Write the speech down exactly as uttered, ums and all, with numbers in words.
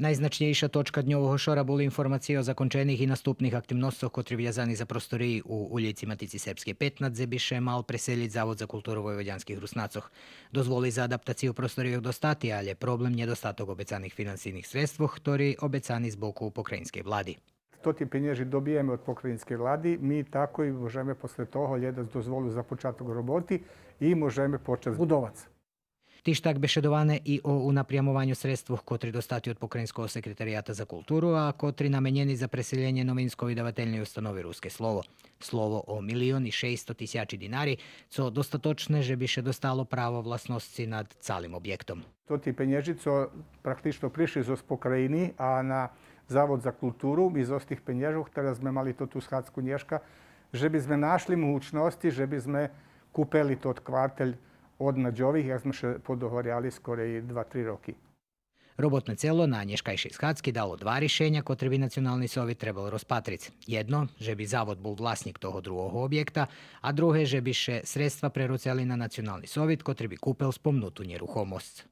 Найзначнєйша точка дньового шора були информациї о закончених и наступних активносцох котри вязани за просториї у улїци Матици Сербскей петнац, дзе би ше мал преселїц Завод за културу войводянских Руснацох. Дозволи за адаптацию просторийох достати, алє проблем нєдостаток обецаних финансийних средствох, хтори обецани з боку покраїнскей влади. Тоти пенєжи добиєме од покраїнскей влади, ми такой можеме после того глєдац дозволу за початок роботи и можеме почац будовац. Тиж так бешедоване и о унапрямованю средствох котри достати од Покраїнского секретарияту за културу, а котри наменєни за преселєнє Новинско-видавательней установи Руске слово. Слово о милион и шейсто тисячи динари, цо достаточне же би ше достало право власносци над цалим обєктом. Тоти пенєжи цо практично пришли зоз покраїни, а на Завод за културу, ми зоз тих пенєжох, тераз зме мали тоту схадзку нєшка, же би зме нашли могучносци, же би зме купели тот квартель од Надьових, як зме ше подоговоряли скорей два-три роки. Роботне цело на нєшкайшей схадзки дало два ришеня котри би Национални совит требал розпатриц. Єдно, же би Завод бул власнїк того другого обєкта, а друге, же би ше средства прероцели на Национални совит котри би купел спомнуту нєрухомосц.